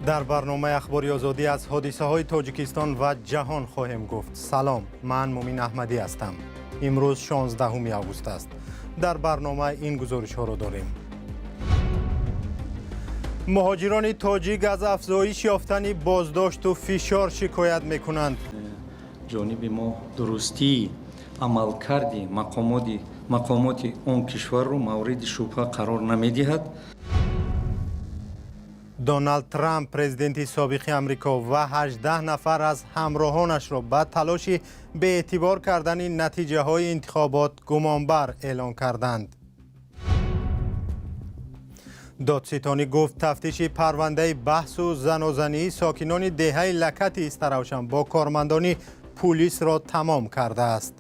Дар барномаи Ахбори Озодӣ аз ҳодисаҳои Тоҷикистон ва ҷаҳон хоҳем гуфт. Салом, ман Мумин Аҳмадӣ ҳастам. Имрӯз 16 август аст. Дар барнома ин гузоришҳоро дорем. Муҳоҷирони тоҷик аз афзоиш ёфтани боздошту фишор шикоят мекунанд. Ҷониби мо дурустии амалкарди мақомоти он кишварро мавриди шубҳа қарор намедиҳад. Доналд Трамп, президенти собиқи Амрико, ва 18 нафар аз ҳамроҳонашро ба талоши беэътибор кардани натиҷаҳои интихобот гумонбар эълон карданд. Додситонӣ гуфт, тафтиши парвандаи баҳсу занозании сокинони деҳаи Лакати Истаравшан бо кормандони пулисро тамом кардааст.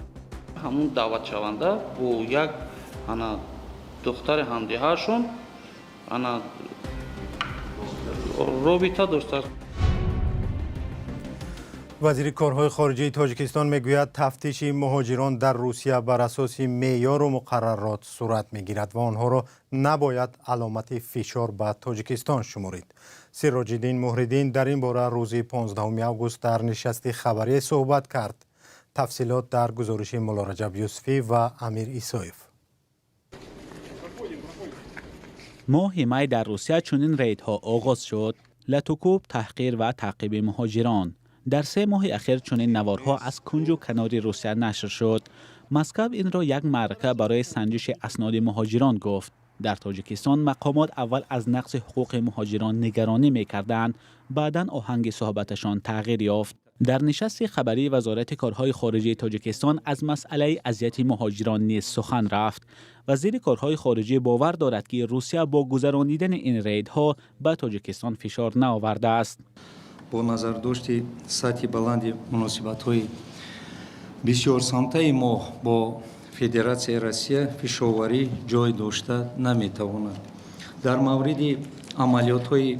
Ҳамун даъватшаванда бо як ана духтари ҳамдеҳаашон ана робита доштааст. Вазири корҳои хориҷии Тоҷикистон мегӯяд, тафтиши муҳоҷирон дар Русия бар асоси меъёру муқаррарот сурат мегирад ва онҳоро набояд аломати фишор ба Тоҷикистон шуморид. Сироҷиддин Муҳриддин дар ин бора рӯзи 15 август дар нишасти хабарие суҳбат кард. Тафсилот дар гузориши Муллораҷаб Юсуфӣ ва Амир Исоев. Моҳи май дар Русия чунин рейдҳо оғоз шуд: латукӯб, таҳқир ва таъқиби муҳоҷирон. Дар 3 моҳи ахир чунин наворҳо аз кунҷу канори Русия нашр шуд. Москав инро як маърака барои санҷиши асноди муҳоҷирон гуфт. Дар Тоҷикистон мақомот аввал аз нақзи ҳуқуқи муҳоҷирон нигаронӣ мекарданд, баъдан оҳанги суҳбаташон тағйир ёфт. Дар нишасти хабарии Вазорати корҳои хориҷии Тоҷикистон аз масъалаи азияти муҳоҷирон низ сухан рафт. Вазири корҳои хориҷӣ бовар дорад, ки Русия бо гузаронидани ин рейдҳо ба Тоҷикистон фишор наовардааст. Бо назардошти сатҳи баланди муносибатҳои бисёрсамтаи мо бо Федератсияи Россия фишоварӣ ҷой дошта наметавонад. Дар мавриди амалиётҳои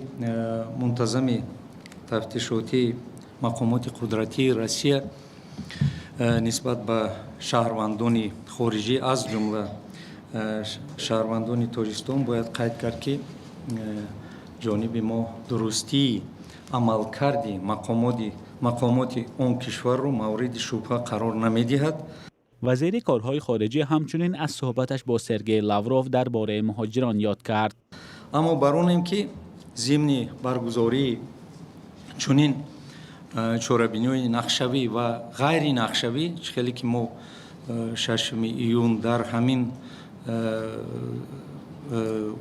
мунтазами тафтишотии мақомоти қудратии Россия нисбат ба шаҳрвандони хориҷӣ, аз ҷумла шаҳрвандони Тоҷикистон, бояд қайд кард, ки ҷониби мо дурустии амалкарди мақомоти он кишварро мавриди шубҳа қарор намедиҳад. Вазири корҳои хориҷӣ ҳамчунин аз суҳбаташ бо Сергей Лавров дар бораи муҳоҷирон ёд кард. Аммо бар онем, ки зимни баргузории чунин чорабиниҳои нақшавӣ ва ғайринақшавӣ, чӣ хеле ки мо 6 июн дар ҳамин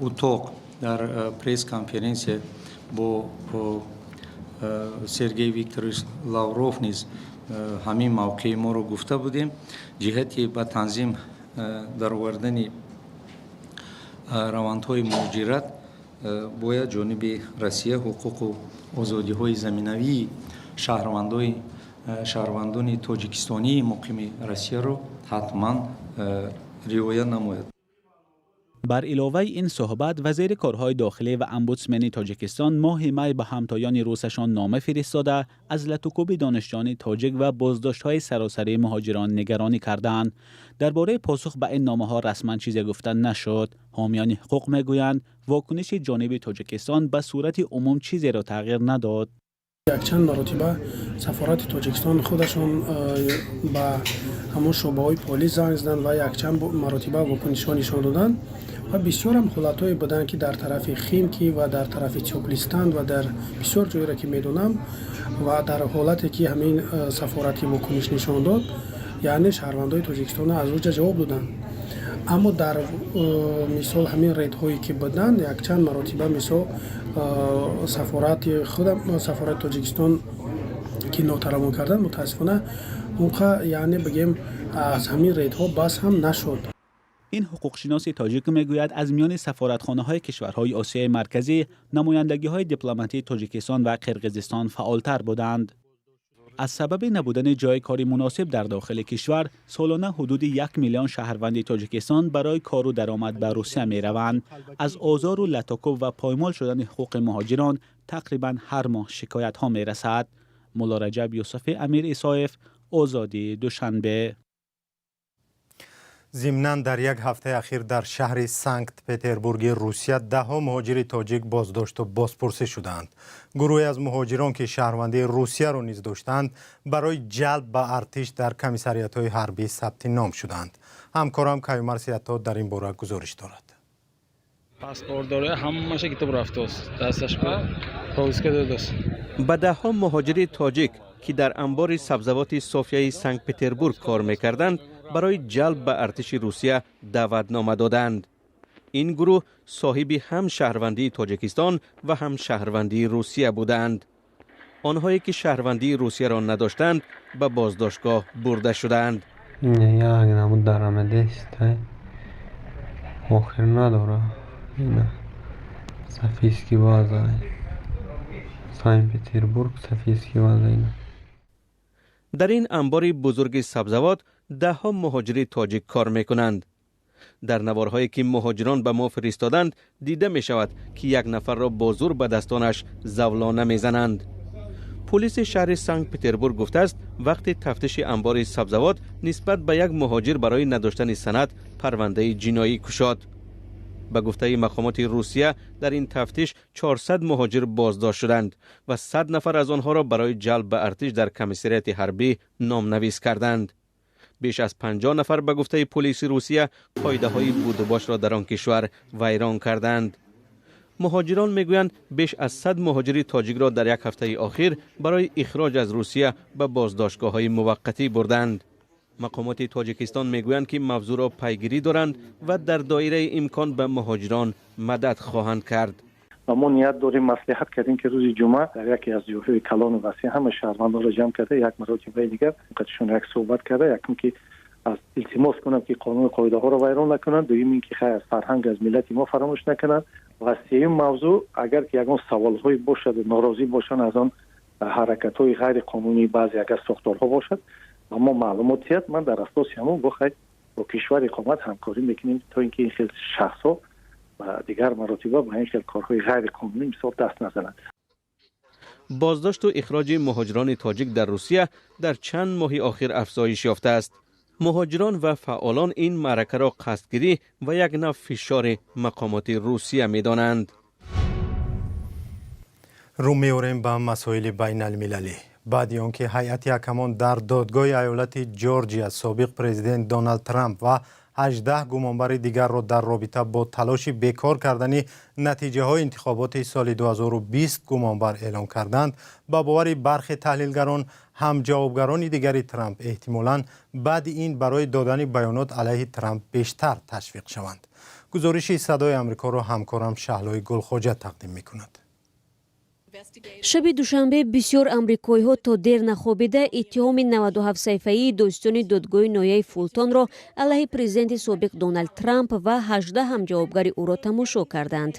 утоқ дар пресс-конференсия бо Сергей Викторович Лавров низ ҳамин мавқеи моро гуфта будем, ҷиҳати ба танзим даровардани равандҳои муҳоҷират бояд ҷониби Россия ҳуқуқу озодиҳои заминавии шаҳрвандони тоҷикистонии муқими Россияро ҳатман риоя намояд. Бар иловаи ин суҳбат, вазири корҳои дохилӣ ва омбудсмени Тоҷикистон моҳи май ба ҳамтоёни русашон нома фиристода, аз латукӯби донишҷӯёни тоҷик ва боздоштҳои саросарии муҳоҷирон нигаронӣ карданд. Дар бораи посух ба ин номаҳо расман чизе гуфта нашуд. Ҳомиёни ҳуқуқ мегӯянд, вокуниши ҷониби Тоҷикистон ба сурати умум чизеро тағйир надод. Якчанд маротиба сафорати Тоҷикистон худашон ба ҳамон шӯъбаҳои полис занг заданд ва якчанд маротиба вокунишҳо нишон доданд ва бисёрам ҳолатҳое буданд, ки дар тарафи Химки ва дар тарафи Тёплый Стан ва дар бисёр ҷойеро, ки медонам, ва дар ҳолате ки ҳамин сафорати вокуниш нишон дод, яъне шаҳрвандои Тоҷикистонро аз оҷа ҷавоб доданд. Аммо дар мисол ҳамин рейдҳое ки буданд, якчанд маротиба, мисол, сафорати худам, сафорати Тоҷикистон ки нотаравон карданд, мутаассифона, онқа, яъне бигем, аз ҳамин рейдҳо бас ҳам нашуд. Ин ҳуқуқшиноси тоҷик мегӯяд, аз миёни сафоратхонаҳои кишварҳои Осиёи Марказӣ намояндагиҳои дипломатии Тоҷикистон ва Қирғизистон фаъолтар буданд. Аз сабаби набудани ҷои кори муносиб дар дохили кишвар солона ҳудуди 1 миллион шаҳрванди Тоҷикистон барои кору даромад ба Русия мераванд. Аз озору латукӯб ва поймол шудани ҳуқуқи муҳоҷирон тақрибан ҳар моҳ шикоятҳо мерасад. Муллораҷаб Юсуфӣ, Амир Исоев, Озодӣ, Душанбе. Зимнан, дар як ҳафтаи ахир дар шаҳри Санкт Петербурги Русия даҳҳо муҳоҷири тоҷик боздошту бозпурсӣ шудаанд. Гурӯҳе аз муҳоҷирон, ки шаҳрвандии Русияро низ доштаанд, барои ҷалб ба артиш дар комиссариятҳои ҳарбӣ сабти ном шудаанд. Ҳамкорам Каюмар Сиятто дар ин бора гузориш дорад. Паспорт дора, ҳамаша китоб рафтост, дасташ ба повестка додааст. Ба даҳҳо муҳоҷири тоҷик, ки дар анбори сабзавоти Софияи Санкт Петербург кор мекарданд, барои ҷалб ба артиши Русия даъватнома доданд. Ин гурӯҳ соҳиби ҳам шаҳрвандии Тоҷикистон ва ҳам шаҳрвандии Русия буданд. Онҳое ки шаҳрвандии Русияро надоштанд, ба боздоштгоҳ бурда шудаанд. Як намуд даромадест, охир надора. Ина Софийский база, Санкт Петербург, Софийский база ина. Дар ин анбори бузурги сабзавот даҳҳо муҳоҷири тоҷик кор мекунанд. Дар наворҳое, ки муҳоҷирон ба мо фиристоданд, дида мешавад, ки як нафарро бо зур ба дастонаш завлона мезананд. Пулиси шаҳри Санкт Петербург гуфтааст, вақти тафтиши анбори сабзавот нисбат ба як муҳоҷир барои надоштани санад парвандаи ҷиноӣ кушод. Ба гуфтаи мақомоти Русия, дар ин тафтиш 400 муҳоҷир боздошт шуданд ва 100 нафар аз онҳоро барои ҷалб ба артиш дар комиссариати ҳарбӣ номнавис карданд. Беш аз 50 нафар, ба гуфтаи полиси Русия, қоидаҳои будубошро дар он кишвар вайрон карданд. Муҳоҷирон мегӯянд, беш аз 100 муҳоҷири тоҷикро дар як ҳафтаи охир барои ихроҷ аз Русия ба боздоштгоҳҳои муваққатӣ бурданд. Мақомоти Тоҷикистон мегӯянд, ки мавзӯъро пайгирӣ доранд ва дар доираи имкон ба муҳоҷирон мадад хоҳанд кард. Ва мо ният дорем, маслиҳат кардем, ки рӯзи ҷумъа дар яке аз ҷойҳои калону васеъ ҳама шаҳрвандонро ҷамъ карда, як маротибаи дигар қатишон як суҳбат карда, якум ки аз илтимос кунам, ки қонуну қоидаҳоро вайрон накунанд, дуюм ин ки хай аз фарҳанг, аз миллати мо фаромӯш накунанд ва сеюм мавзӯъ, агар ки ягон саволҳое бошад, норозӣ бошанд аз он ҳаракатҳои ғайриқонунии баъзе агар сохторҳо бошад, ба мо маълумот диҳад. Ман дар асоси ҳамон бо хай бо кишвар иқомат ҳамкорӣ мекунем, то ин ки ин хел шахсҳо ба дигар маротиба ба ин хел корҳои ғайриқонунӣ мисол даст назананд. Боздошту ихроҷи муҳоҷирони тоҷик дар Русия дар чанд моҳи охир афзоиш ёфтааст. Муҳоҷирон ва фаъолон ин маъракаро қасдгирӣ ва як нав фишори мақомоти Русия медонанд. Рӯ меорем ба масоили байналмилалӣ. Баъди он ки ҳайати ҳакамон дар додгоҳи аёлати Ҷорҷия собиқ президент Доналд Трамп ва 18 гумонбари дигарро дар робита бо талоши бекор кардани натиҷаҳои интихоботи соли 2020 гумонбар эълон карданд, ба бовари бархе таҳлилгарон, ҳамҷавобгарони дигари Трамп эҳтимолан баъди ин барои додани баёнот алайҳи Трамп бештар ташвиқ шаванд. Гузориши Садои Амрикоро ҳамкорам Шаҳлои Гулхоҷа тақдим мекунад. Шаби душанбе бисёр амрикоиҳо то дер нахобида иттиҳоми 97 саҳифаии додситони додгоҳи ноҳияи Фултонро алайҳи президенти собиқ Доналд Трамп ва 18 ҳамҷавобгари ӯро тамошо карданд.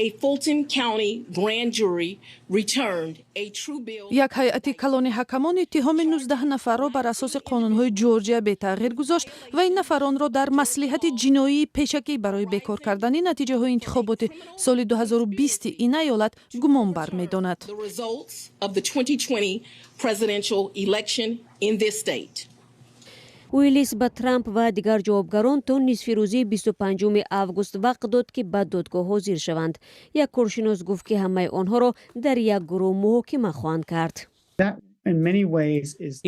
A Fulton County grand jury returned a true bill. Як ҳайати калони ҳакамон иттиҳоми 19 нафарро бар асоси қонунҳои Ҷорҷия бетағйир гузошт ва ин нафаронро дар маслиҳати ҷиноии пешакӣ барои бекор кардани натиҷаҳои интихоботи соли 2020 ин аёлат гумонбар медонад. The results of the 2020 presidential election in this state. Уиллис ба Трамп ва дигар ҷавобгарон то нисфирӯзии 25 август вақт дод, ки ба додгоҳ ҳозир шаванд. Як коршинос гуфт, ки ҳамаи онҳоро дар як гурӯҳ муҳокима хоҳанд кард.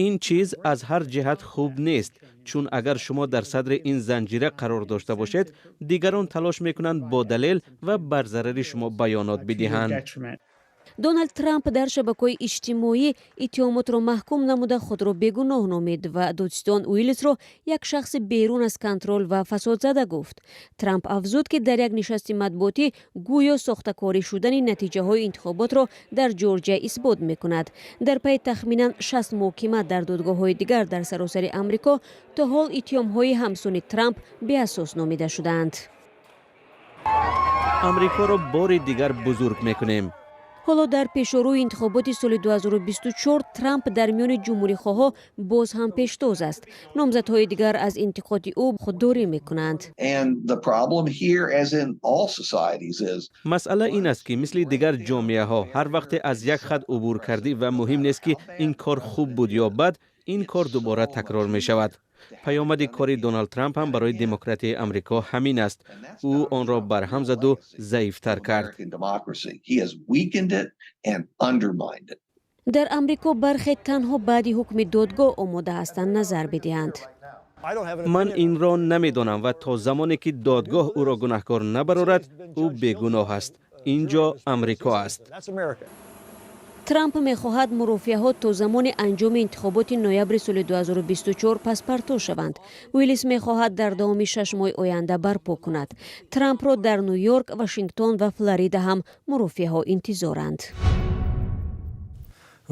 Ин чиз аз ҳар ҷиҳат хуб нест, чун агар шумо дар садри ин занҷира қарор дошта бошед, дигарон талош мекунанд бо далел ва бар зарари шумо баёнот бидиҳанд. Доналд Трамп дар шабакаҳои иҷтимоӣ иттиҳомотро маҳкум намуда, худро бегуноҳ номид ва додситон Уиллисро як шахси берун аз контрол ва фасодзада гуфт. Трамп афзуд, ки дар як нишасти матбуотӣ гӯё сохтакорӣ шудани натиҷаҳои интихоботро дар Ҷорҷия исбот мекунад. Дар пайи тахминан 60 муҳокима дар додгоҳҳои дигар дар саросари Амрико то ҳол иттиҳомҳои ҳамсуни Трамп беасос номида шудаанд. Амрикоро бори дигар бузург мекунем. Ҳоло дар пешорӯи интихоботи соли 2024 Трамп дар миёни ҷумҳурихоҳҳо боз ҳам пештоз аст. Номзадҳои дигар аз интиқоди ӯ худдорӣ мекунанд. Масъала ин аст, ки мисли дигар ҷомеаҳо, ҳар вақте аз як хат убур кардӣ ва муҳим нест, ки ин кор хуб буд ё бад, ин кор дубора такрор мешавад. Паёмади кори Доналд Трамп ҳам барои демократияи Амрико ҳамин аст. Ӯ онро барҳам заду заифтар кард. Дар Амрико бархе танҳо баъди ҳукми додгоҳ омода ҳастанд назар бидиҳанд. Ман инро намедонам ва то замоне ки додгоҳ ӯро гунаҳкор набарорад, ӯ бегуноҳ аст. Ин ҷо Амрико аст. Трамп мехоҳад мурофиаҳо то замони анҷоми интихоботи ноябри соли 2024 паспартор шаванд. Уиллис мехоҳад дар давоми 6 моҳи оянда барпо кунад. Трампро дар Ню Йорк, Вашингтон ва Флорида ҳам мурофиаҳо интизоранд.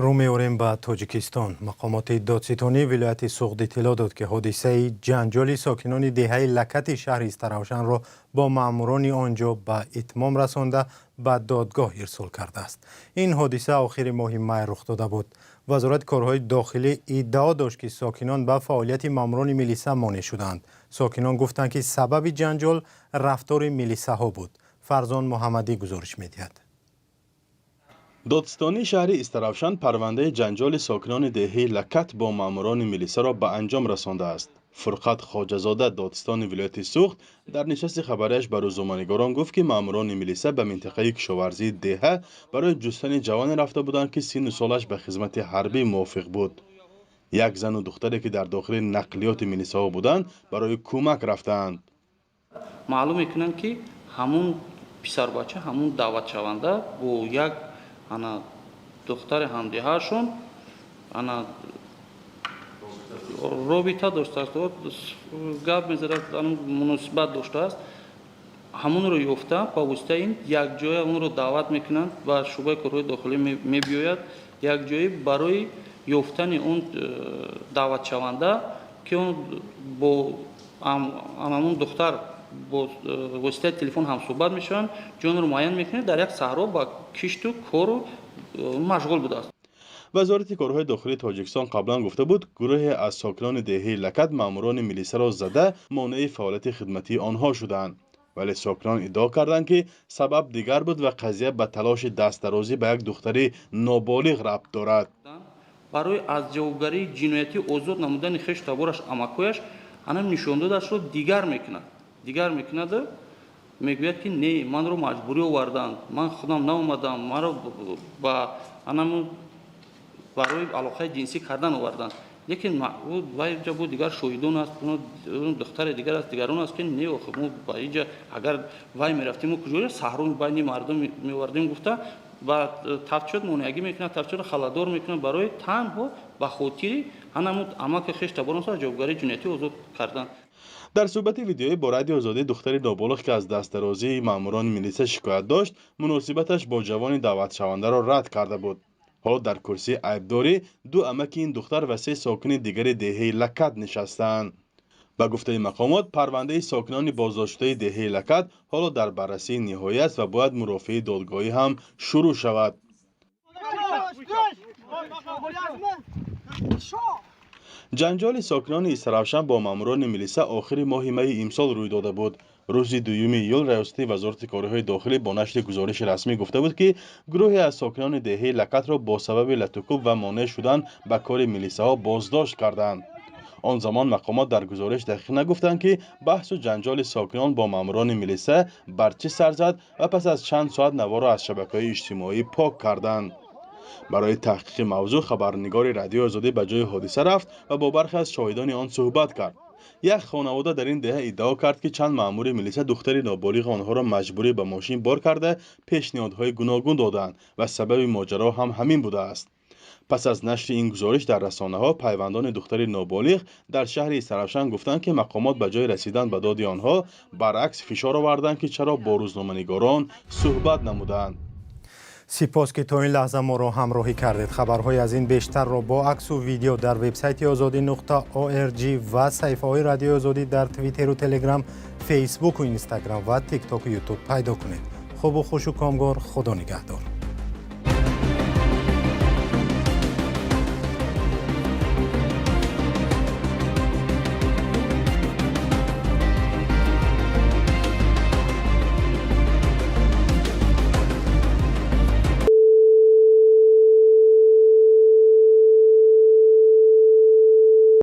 Рӯ меорем ба Тоҷикистон. Мақомоти додситонии вилояти Суғд иттилоъ дод, ки ҳодисаи ҷанҷоли сокинони деҳаи Лакати шаҳри Истаравшанро бо маъмурони он ҷо ба итмом расонда, ба додгоҳ ирсол кардааст. Ин ҳодиса охири моҳи май рух дода буд. Вазорати корҳои дохилӣ иддао дошт, ки сокинон ба фаъолияти маъмурони милиса монеъ шуданд. Сокинон гуфтанд, ки сабаби ҷанҷол рафтори милисаҳо буд. Фарзон Муҳаммадӣ гузориш медиҳад. Додситонии шаҳри Истаравшан парвандаи ҷанҷоли сокинони деҳаи Лакат бо маъмурони милисаро ба анҷом расондааст. Фурқат Хоҷазода, додситони вилояти Суғд, дар нишасти хабарияш ба рӯзноманигорон гуфт, ки маъмурони милиса ба минтақаи кишоварзии деҳа барои ҷустани ҷавоне рафта буданд, ки синну солаш ба хизмати ҳарбӣ мувофиқ буд. Як зану духтаре, ки дар дохили нақлиёти милисаҳо буданд, барои кӯмак рафтаанд. Маълум мекунанд, ки ҳамун писарбача, ҳамун даъватшаванда бо як ана духтари ҳамдиҳаашон ана робита доштааст, гап мезадааст, муносибат доштааст. Ҳамонро ёфта, ба воситаи ин якҷоя онро даъват мекунанд, ба шӯъбаи корҳои дохилӣ мебиёяд, якҷоӣ барои ёфтани он даъватшаванда, ки он бо ҳамон духтар бо воситаи телефон ҳамсӯҳбат мешаванд, ҷонро муайян мекунад, дар як саҳро ба кишту кору машғул будааст. Вазорати корҳои дохилии Тоҷикистон қаблан гуфта буд, гурӯҳе аз сокинони деҳаи Лакат маъмурони милисаро зада, монеи фаъолияти хидматии онҳо шуданд. Вале сокинон иддао карданд, ки сабаб дигар буд ва қазия ба талоши дастдарозӣ ба як духтари ноболиғ рабт дорад. Барои аз ҷавобгарии ҷиноятӣ озод намудани хешу табораш, амакҳояш, ана нишондодашро дигар мекунад, дигар мекунаду мегӯяд, ки не, манро маҷбурӣ оварданд, ман худам наомадам, маро ба анаму барои алоқаи ҷинсӣ кардан оварданд. Лекин вайҷа бо дигар шоҳидон аст, духтари дигар аст, дигарон аст, ки не, охи мо ба иҷа агар вай мерафтем, мо куҷо саҳро байни мардум меовардем, гуфта, ба тафтишот монеагӣ мекунад, тафтишотро халадор мекунад, барои танҳо ба хотири анаму амаки хеш таборон аз ҷавобгарии ҷиноятӣ озод кардан. Дар суҳбати видеоӣ бо Радиои Озодӣ духтари ноболиғ, ки аз дастдарозии маъмурони милиса шикоят дошт, муносибаташ бо ҷавони даъватшавандаро рад карда буд. Ҳоло дар курсии айбдорӣ ду амаки ин духтар ва се сокини дигари деҳаи Лакат нишастаанд. Ба гуфтаи мақомот, парвандаи сокинони боздоштшудаи деҳаи Лакат ҳоло дар баррасии ниҳоӣ аст ва бояд мурофиаи додгоҳӣ ҳам шурӯъ шавад. Ҷанҷоли сокинони Истаравшан бо маъмурони милиса охири моҳи майи имсол рӯй дода буд. Рӯзи 2 июл раёсати Вазорати корҳои дохилӣ бо нашри гузориши расмӣ гуфта буд, ки гурӯҳе аз сокинони деҳаи Лакатро бо сабаби латукӯб ва монеъ шудан ба кори милисаҳо боздошт карданд. Он замон мақомот дар гузориш дақиқ нагуфтанд, ки баҳсу ҷанҷоли сокинон бо маъмурони милиса бар чӣ сар зад, ва пас аз чанд соат наворо аз шабакаҳои иҷтимоӣ пок карданд. Барои таҳқиқи мавзӯъ хабарнигори Радиои Озодӣ ба ҷои ҳодиса рафт ва бо бархе аз шоҳидони он суҳбат кард. Як хонавода дар ин деҳа иддао кард, ки чанд маъмури милиса духтари ноболиғи онҳоро маҷбурӣ ба мошин бор карда, пешниҳодҳои гуногун доданд ва сабаби моҷаро ҳам ҳамин будааст. Пас аз нашри ин гузориш дар расонаҳо, пайвандони духтари ноболиғ дар шаҳри Истаравшан гуфтанд, ки мақомот ба ҷои расидан ба доди онҳо, баръакс фишор оварданд, ки чаро бо рӯзноманигорон суҳбат намуданд. Сипос, ки то ин лаҳза моро ҳамроҳӣ кардед. Хабарҳои аз ин бештарро бо аксу видео дар вебсайти озодӣ.org ва саҳифаҳои Радиои Озодӣ дар Твиттеру Телеграм, Фейсбуку Инстаграм ва Тиктоку Ютуб пайдо кунед. Хубу хушу комгор, Худо нигаҳдор.